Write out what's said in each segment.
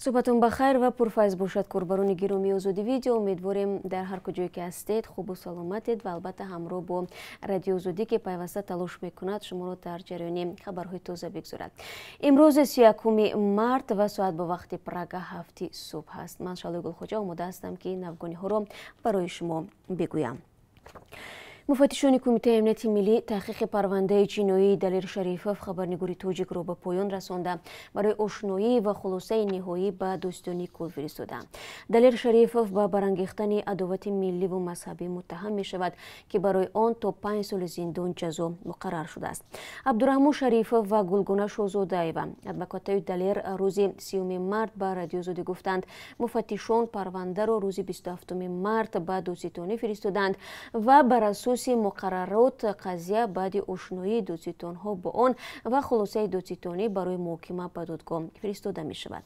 Суҳбатон ба хайр ва пурфайз бошад, корбарони гиромии Озодӣ Видео. Умедворем, дар ҳар куҷое ки ҳастед, хубу саломатед ва албатта ҳамроҳ бо Радио Озодӣ, ки пайваста талош мекунад шуморо дар ҷараёни хабарҳои тоза бигзорад. Имрӯз 31 март ва соат бо вақти Прага 7-и субҳ аст. Ман, Шалои Гулхоҷа, омода ҳастам, ки навгониҳоро барои шумо бигӯям. Муфаттишони Кумитаи амнияти миллӣ таҳқиқи парвандаи ҷиноии Далер Шарифов, хабарнигори тоҷикро, ба поён расонда, барои ошноӣ ва хулосаи ниҳоӣ ба Додситонии кулл фиристоданд. Далер Шарифов ба барангехтани адовати милливу мазҳабӣ муттаҳам мешавад, ки барои он то 5 соли зиндон ҷазо муқаррар шудааст. Абдураҳмон Шарифов ва Гулгуна Шозодаева, адвокатои Далер, рӯзи 30-уми март ба Радиои Озодӣ гуфтанд, муфаттишон парвандаро рӯзи 27-уми март ба додситонӣ фиристоданд ва бар асоси муқаррарот қазия баъди ошноии додситонҳо бо он ва хулосаи додситонӣ барои муҳокима ба додгоҳ фиристода мешавад.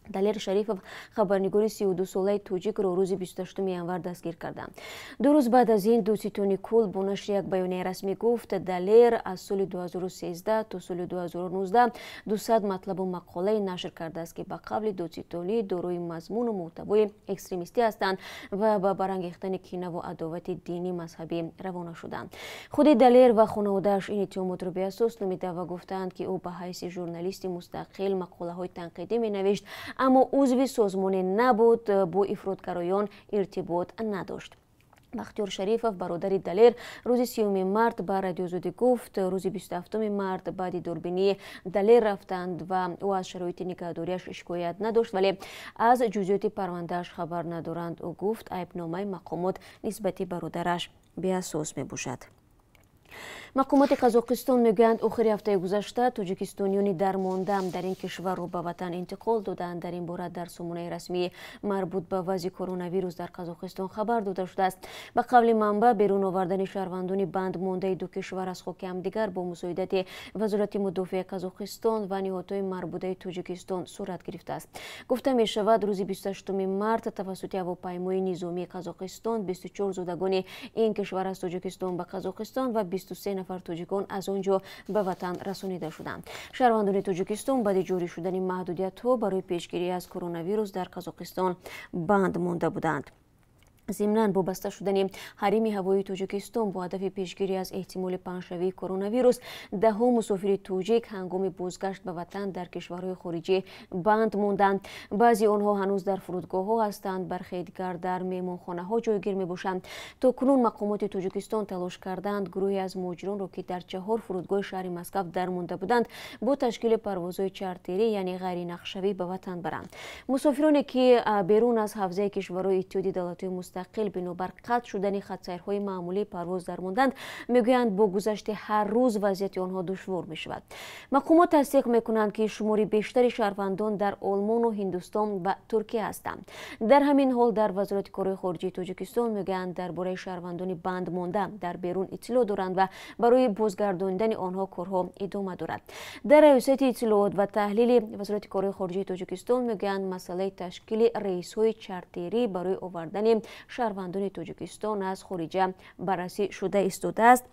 Далер Шарифов, хабарнигори 32-солаи тоҷикро, рӯзи 28 январ дастгир карданд. 2 рӯз баъд аз ин Додситони кулл бо нашри як баёнияи расмӣ гуфт, Далер аз соли 2013 то соли 2019 200 матлабу мақолае нашр кардааст, ки ба қавли додситонӣ дорои мазмуну муҳтавои экстремистӣ ҳастанд ва ба барангехтани кинаву адовати динӣ мазҳабӣ равона шуданд. Худи Далер ва хонаводааш ин иттиҳомотро беасос номида ва гуфтаанд, ки ӯ ба ҳайси журналисти мустақил мақолаҳои танқидӣ менавишт, аммо узви созмоне набуд, бо ифротгароён иртибот надошт. Бахтиёр Шарифов, бародари Далер, рӯзи 30-уми март ба Радиои Озодӣ гуфт, рӯзи 27-уми март баъди дурбинии Далер рафтанд ва ӯ аз шароити нигаҳдориаш шикоят надошт, вале аз ҷузъиёти парвандааш хабар надоранд. Ӯ гуфт, айбномаи мақомот нисбати бародараш беасос мебошад. Мақомоти Қазоқистон мегӯянд, охири ҳафтаи гузашта тоҷикистониёни дармонда дар ин кишварро ба ватан интиқол доданд. Дар ин бора дар сомонаи расмии марбут ба вазъи коронавирус дар Қазоқистон хабар дода шудааст. Ба қавли манбаъ, берун овардани шаҳрвандони бандмондаи ду кишвар аз хоки ҳамдигар бо мусоидати Вазорати мудофиаи Қазоқистон ва ниҳодҳои марбутаи Тоҷикистон сурат гирифтааст. Гуфта мешавад, рӯзи 28 март тавассути ҳавопаймои низомии Қазоқистон 24 зодагони ин кишвар аз Тоҷикистон ба Қазоқистон ва 23 нафар тоҷикон аз он ҷо ба ватан расонида шуданд. Шаҳрвандони Тоҷикистон баъди ҷорӣ шудани маҳдудиятҳо барои пешгирӣ аз коронавирус дар Қазоқистон банд монда буданд. Зимнан, бо баста шудани ҳарими ҳавоии Тоҷикистон бо ҳадафи пешгирӣ аз эҳтимоли паҳншавии коронавирус, даҳҳо мусофири тоҷик ҳангоми бозгашт ба ватан дар кишварҳои хориҷӣ банд монданд. Баъзи онҳо ҳанӯз дар фурудгоҳҳо ҳастанд, бархе дигар дар меҳмонхонаҳо ҷойгир мебошанд. То кунун мақомоти Тоҷикистон талош карданд, гурӯҳе аз муҳоҷиронро, ки дар чаҳор фурудгоҳи шаҳри Москав дармонда буданд, бо ташкили парвозҳои чартерӣ, яъне ғайринақшавӣ, ба ватан баранд. Мусофироне, ки берун аз ҳавзаи кишварҳои Иттиҳоди Давлатҳои Мустақил бинобар қатъ шудани хатсайрҳои маъмулии парвоз дармонданд, мегӯянд, бо гузашти ҳар рӯз вазъияти онҳо душвор мешавад. Мақомот тасдиқ мекунанд, ки шумори бештари шаҳрвандон дар Олмону Ҳиндустон ва Туркия ҳастанд. Дар ҳамин ҳол, дар Вазорати корҳои хориҷии Тоҷикистон мегӯянд, дар бораи шаҳрвандони бандмонда дар берун иттилоъ доранд ва барои бозгардонидани онҳо корҳо идома дорад. Дар Раёсати иттилоот ва таҳлили Вазорати корҳои хориҷии Тоҷикистон мегӯянд, масъалаи ташкили рейсҳои чартерӣ барои овардани шаҳрвандони Тоҷикистон аз хориҷа баррасӣ шуда истодааст.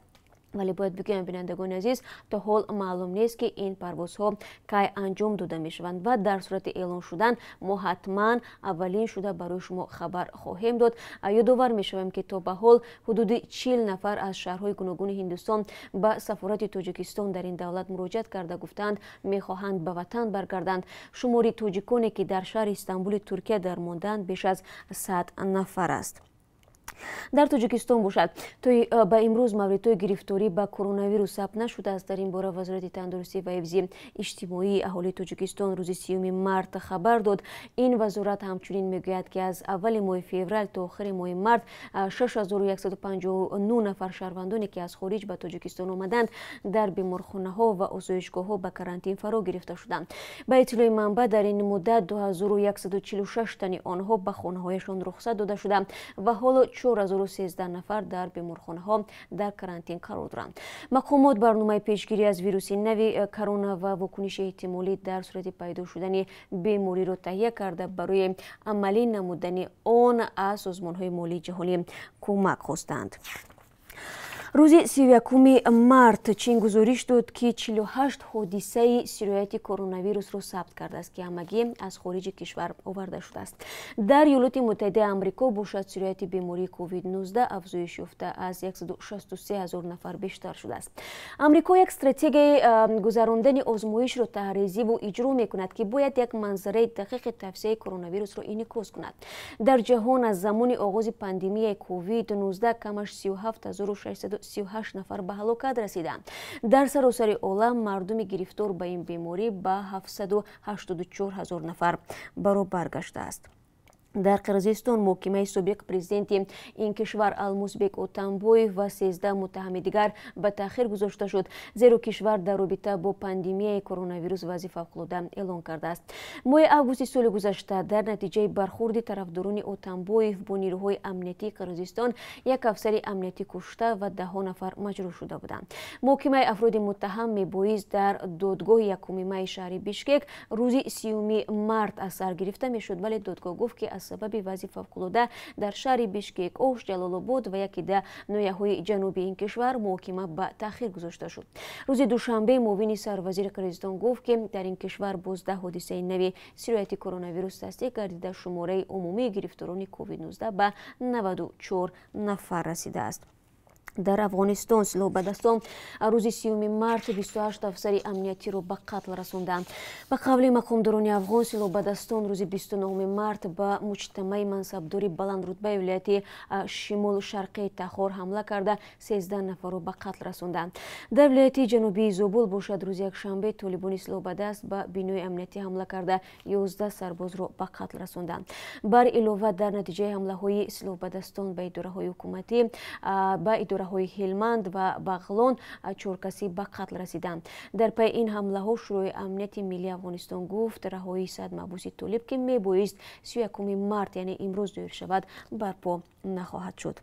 Вале бояд бигӯям, бинандагони азиз, то ҳол маълум нест, ки ин парвозҳо кай анҷом дода мешаванд, ва дар сурати эълон шудан мо ҳатман аввалин шуда барои шумо хабар хоҳем дод. Ёдовар мешавем, ки то ба ҳол ҳудуди 40 нафар аз шаҳрҳои гуногуни Ҳиндустон ба сафорати Тоҷикистон дар ин давлат муроҷиат карда, гуфтаанд, мехоҳанд ба ватан баргарданд. Шумори тоҷиконе, ки дар шаҳри Истанбули Туркия дармондаанд, беш аз 100 нафар аст. Дар Тоҷикистон бошад, то ба имрӯз мавридҳои гирифторӣ ба коронавирус сабт нашудааст. Дар ин бора Вазорати тандурустӣ ва ҳифзи иҷтимоии аҳолии Тоҷикистон рӯзи 30-уми март хабар дод. Ин вазорат ҳамчунин мегӯяд, ки аз аввали моҳи феврал то охири моҳи март 6159 нафар шаҳрвандоне, ки аз хориҷ ба Тоҷикистон омаданд, дар беморхонаҳо ва осоишгоҳҳо ба карантин фаро гирифта шуданд. Ба иттилои манбаъ, дар ин муддат 2146 тани онҳо ба хонаҳояшон рухсат дода шуда ва ҳоло 4013 нафар дар беморхонаҳо дар карантин қарор доранд. Мақомот барномаи пешгирӣ аз вируси нави корона ва вокуниши эҳтимолӣ дар сурати пайдо шудани бемориро таҳия карда, барои амалӣ намудани он аз созмонҳои молии ҷаҳонӣ кӯмак хостанд. Рӯзи 31 март Чин гузориш дод, ки 48 ҳодисаи сирояти коронавирусро сабт кардааст, ки ҳамагӣ аз хориҷи кишвар оварда шудааст. Дар Иёлоти Муттаҳидаи Амрико бошад, сирояти бемории COVID-19 афзоиш ёфта, аз 163 ҳазор нафар бештар шудааст. Амрико як стратегияи гузарондани озмоишро таҳризиву иҷро мекунад, ки бояд як манзараи дақиқи тавсияи коронавирусро инъикос кунад. Дар ҷаҳон аз замони оғози пандемияи COVID-19 камаш 37638 нафар ба ҳалокат расиданд. Дар саросари олам мардуми гирифтор ба ин беморӣ ба 784 ҳазор нафар баробар гаштааст. Дар Қирғизистон муҳокимаи собиқ президенти ин кишвар Алмусбек Отамбоев ва 13 муттаҳами дигар ба таъхир гузошта шуд, зеро кишвар дар робита бо пандемияи коронавирус вазъи фавқулода эълон кардааст. Моҳи августи соли гузашта дар натиҷаи бархурди тарафдорони Отамбоев бо нерӯҳои амниятии Қирғизистон як афсари амниятӣ кушта ва даҳҳо нафар маҷрӯҳ шуда буданд. Муҳокимаи афроди муттаҳам мебоист дар додгоҳи 1 майи шаҳри Бишкек рӯзи 30 март аз сар гирифта мешуд, вале додгоҳ гуфт, ки аз сабаби вазъи фавқулода дар шаҳри Бишкек, Ош, Ҷалолобод ва яке да ноҳияҳои ҷанубии ин кишвар муҳокима ба таъхир гузошта шуд. Рӯзи душанбе муовини сарвазири Қирғизистон гуфт, ки дар ин кишвар боз 10 ҳодисаи нави сирояти коронавирус тасдиқ гардида, шумораи умумии гирифторони COVID-19 ба 94 нафар расидааст. Дар Афғонистон силоҳбадастон рӯзи 30 март 28 афсари амниятиро ба қатл расонданд. Ба қавли мақомдорони афғон, силоҳбадастон рӯзи 29 март ба муҷтамаи мансабдори баландрутбаи вилояти шимолу шарқии Тахор ҳамла карда, 13 нафарро ба қатл расонданд. Дар вилояти ҷанубии Зобул бошад, рӯзи якшанбе толибони силоҳбадаст ба бинои амниятӣ ҳамла карда, 11 сарбозро ба қатл расонданд. Бар илова, дар натиҷаи ҳамлаҳои силоҳбадастон ба идораҳои ҳукуматӣ, ба идораҳои Ҳилманд ва Бағлон 4 касӣ ба қатл расиданд. Дар пайи ин ҳамлаҳо Шӯрои амнияти миллии Афғонистон гуфт, раҳоии 100 маҳбуси толиб, ки мебоист 31 март, яъне имрӯз, доир шавад, барпо нахоҳад шуд.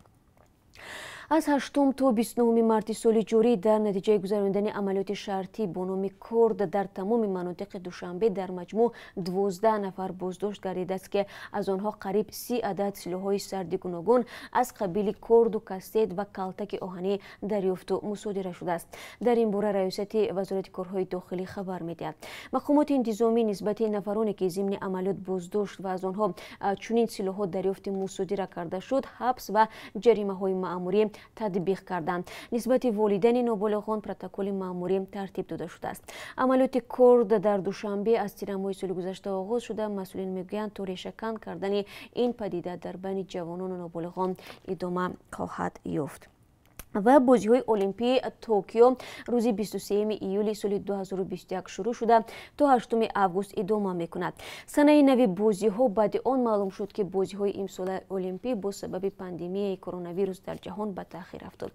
Аз 8 то 29 марти соли ҷорӣ дар натиҷаи гузарондани амалиёти шартӣ бо номи Корд дар тамоми манотиқи Душанбе дар маҷмӯъ 12 нафар боздошт гардидааст, ки аз онҳо қариб 30 адад силоҳҳои сарди гуногун аз қабили корду, кастет ва калтаки оҳанӣ дарёфту мусодира шудааст. Дар ин бора раёсати Вазорати корҳои дохилӣ хабар медиҳад. Мақомоти интизомӣ нисбати нафароне, ки зимни амалиёт боздошт ва аз онҳо чунин силоҳҳо дарёфти мусодира карда шуд, ҳабс ва ҷаримаҳои маъмурӣ татбиқ карданд. Нисбати волидайни ноболиғон протоколи маъмурӣ тартиб дода шудааст. Амалиёти Корд дар Душанбе аз тирамоҳи соли гузашта оғоз шуда, масъулин мегӯянд, то решакан кардани ин падида дар байни ҷавонону ноболиғон идома хоҳад ёфт. Ва бозиҳои Олимпии Токио рӯзи 23 июли соли 2021 шурӯъ шуда, то 8 август идома мекунад. Санаи нави бозиҳо баъди он маълум шуд, ки бозиҳои имсолаи Олимпӣ бо сабаби пандемияи коронавирус дар ҷаҳон ба таъхир афтод.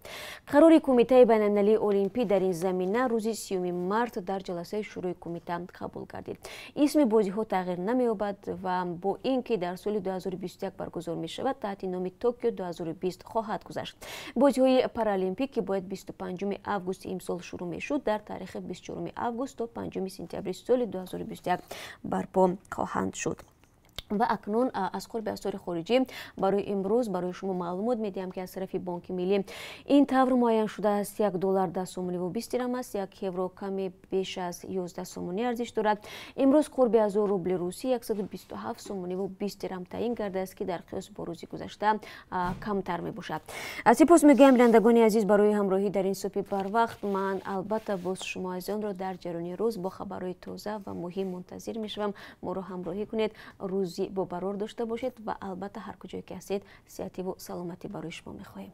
Қарори Кумитаи байналмилалии Олимпӣ дар ин замина рӯзи 30 март дар ҷаласаи Шӯрои кумита қабул гардид. Исми бозиҳо тағйир намеёбад ва бо ин ки дар соли 2021 баргузор мешавад, таҳти номи Токио 2020 хоҳад гузашт. Бозиҳои Паралимпик, ки бояд 25 августи имсол шурӯъ мешуд, дар таърихи 24 август то 5 сентябри соли 2021 барпо хоҳанд шуд. Ва акнун аз қурби асъори хориҷӣ барои имрӯз барои шумо маълумот медиҳам, ки аз тарафи Бонки Миллӣ ин тавр муайян шудааст: 1 доллар 10 сомониву 20 дирам аст, 1 евро каме беш аз 11 сомонӣ арзиш дорад. Имрӯз қурби 1000 рубли русӣ 127 сомониву 20 дирам таъин гардааст, ки дар қиёс бо рӯзи гузашта камтар мебошад. Сипос мегӯям, бинандагони азиз, барои ҳамроҳӣ дар ин субҳи барвақт. Ман албатта боз шумо азизонро дар ҷараёни рӯз бо хабарҳои тоза ва муҳим мунтазир мешавам. Моро ҳамроҳӣ кунед, рӯзи бобарор дошта бошед ва албатта ҳар куҷое ки ҳастед, сиҳативу саломатӣ барои шумо мехоҳем.